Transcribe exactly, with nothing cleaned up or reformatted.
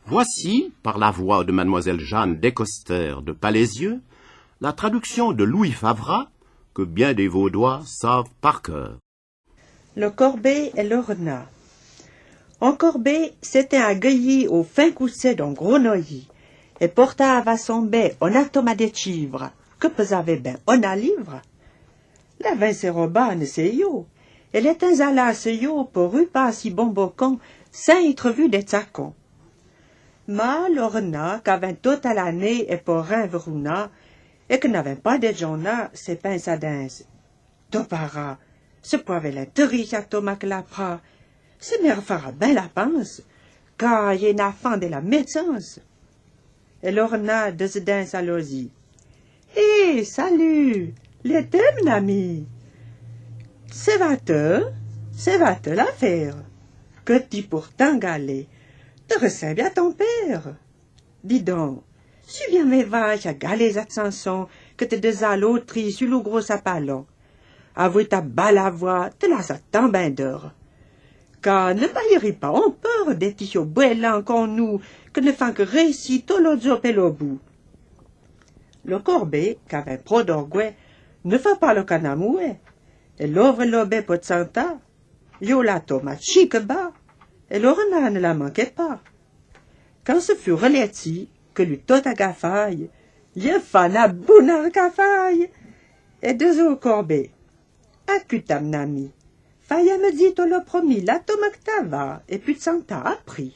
Voici, par la voix de mademoiselle Jeanne Descoster de Palaisieux, la traduction de Louis Favrat, que bien des Vaudois savent par cœur. Lo corbé é lo rna. On corbé s'étin agueillì o fin coutsé d'on gro noyì, é portâve a son bê ona toma de tchivra, que pesâve bin ona livra. L'avin se robâ ne sé iô, é l'étin alâ se iô po rupâ si bon bocon, sin itre vu de tsacon. Ma lo rna, qu'avin tota la né é po rin verounâ, é que n'avin pâ de djonnâ, se pinsa dins: Toparâ, se pouâ vê l'interi a toma que l'a prâ, se me refarâ bin la panse, ca y é na fan de la métsanse. É lo rna dizè dins a lo zi: Hé, salut, l'é té, m'n ami? Se va-te, se va-te l'afére? Que t'y portâ, galé? Te ressinbli a ton pére. Di don, si bien me va, ya galé a tsanson que te dizâ l'ôtri su lo gro sapalon. Avoué ta bala voix, te lâsâ tan bin deur. Ca ne bayeri pâ on peur de ti chio bouélan con nou, que ne fan que réussi to lo djo pe lo bou. Lo corbé, qu'avin pro d'orgoué, ne fa pâ lo canamoué, é l'ouvre lo bê po tsantâ. Yo la toma tchi que ba, é lo rna ne la manqué pâ. Can se fu relétsi, que l'u tota gafâye, l'y fa na bouna rcafâye, é dizè o corbé: Acouta, m'n ami, fâye-me di to lo promi la toma que t'a va, é pu tsantâ apri.